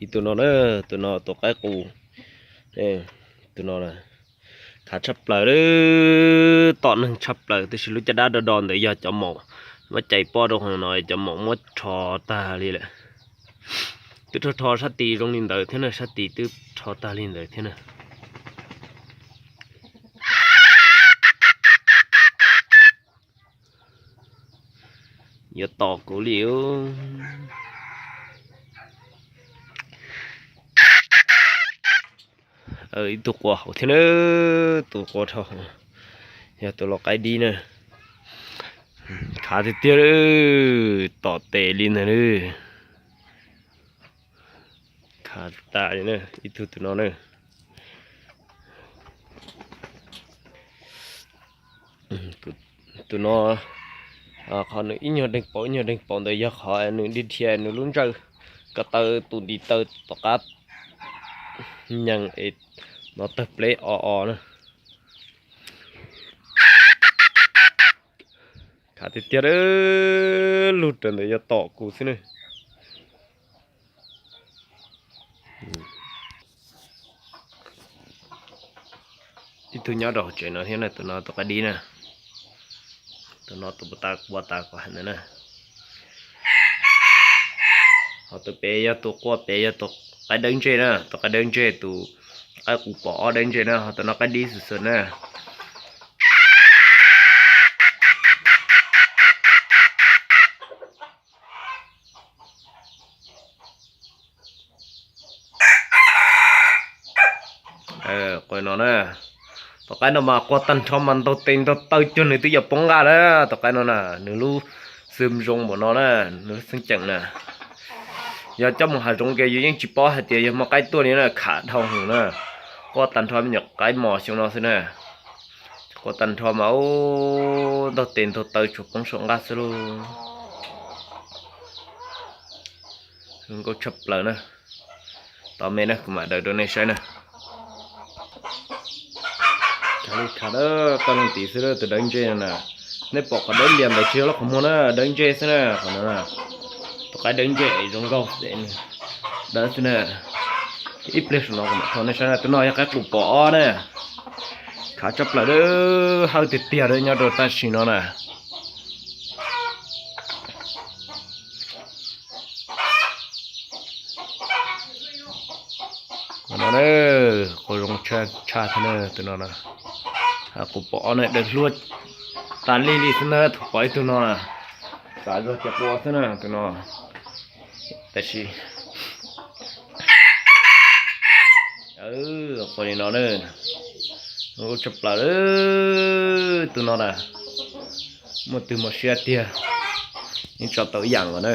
Ib tug no na, tus no tus qaib qus, tus no khav tshaj plaws, tom neeg tshaj plaws, tab sis lub caj dab do do ntawd yog cov maum muab cais pob rau hauv no, cov maum muab rho tag li lawm. Twb rho rho sab tid zoo li ntawd thiab na, sab tid twb rho tag li ntawd thiab na. Yuav tom kuv li. Ib tug qua hauv thiab na, tus qua dhau, yog tus lau qaib dib na. Khav tiag tiag, tom tes li ntag. Khav tas li na, ib tug tus no na. Tus no, qhov nws ib nyuag deeg paum ib nyuag deeg paum ntawd yog qhov nws dhia dhia nws lub ntsawj ko taw tus ntiv taw tom qab nyees es no tawg pleb o o na. Khav tiag tiag, lug raws ntawd yuav tom kuv xwb na. Ib tug nyob rau hauv tsev no thiab na, tus no tus qaib dib na. Tus no tus puas tas qua tas kuv hais ntawd na. Ho tus pem yog tus qua pem yog tus qaib dawb ntseg na, tus qaib dawb ntseg, tus qaib qus pom ob dawb ntseg na, ho tus no qaib dib xwb xwb na. Qua no na, tus qaib no mas qua tag nrho mas ntaug tes ntaug taw cuag nws twb yuav poob nqaj na. Tus qaib no na, nws lub xwm zoo npaum no na, nws lub xeeb ceem na. Yog coj mus hav zoov ces yus yeej tsis paub hais tias yog muaj qaib tuaj li na, khav dhau hwv na. Qua tag nrho me nyuam qaib mos xyoo no xwb na. Qua tag nrho mas ub, ntaug tes ntaug taw tsuas poob saum nqaj xwb lauj. Zoo nkauj tshaj plaws na. Tos me na, kuv mam daws rau nej saib na. Khav li khav, tau leej tid xwb tus dawb ntseg no na. Nej pom qhov dawb lias ntawd tsis yog lub qhov muag na, dawb ntseg xwb na, qhov no na. Tus qaib dawb ntseg zoo nkauj, dawb xwb na. Ib pliag saum no kuv mam rho nej saib na, tus no yog qaib qus pom ob na. Khav tshaj plaws, hawj tiag tiag nyob rau tam sim no na. Qhov no na, qua zoo tshaj thiab na, tus no na. Qus pom ob na, dawb hluas tas li li xwb na, thaum pom ib tug no na, xav zog ces qua xwb na tus no. Tab sis qua li no na, zoo nkauj tshaj plaws, tus no na, muaj twg muaj siab tiag, yeej tso tau ib yam nkaus na.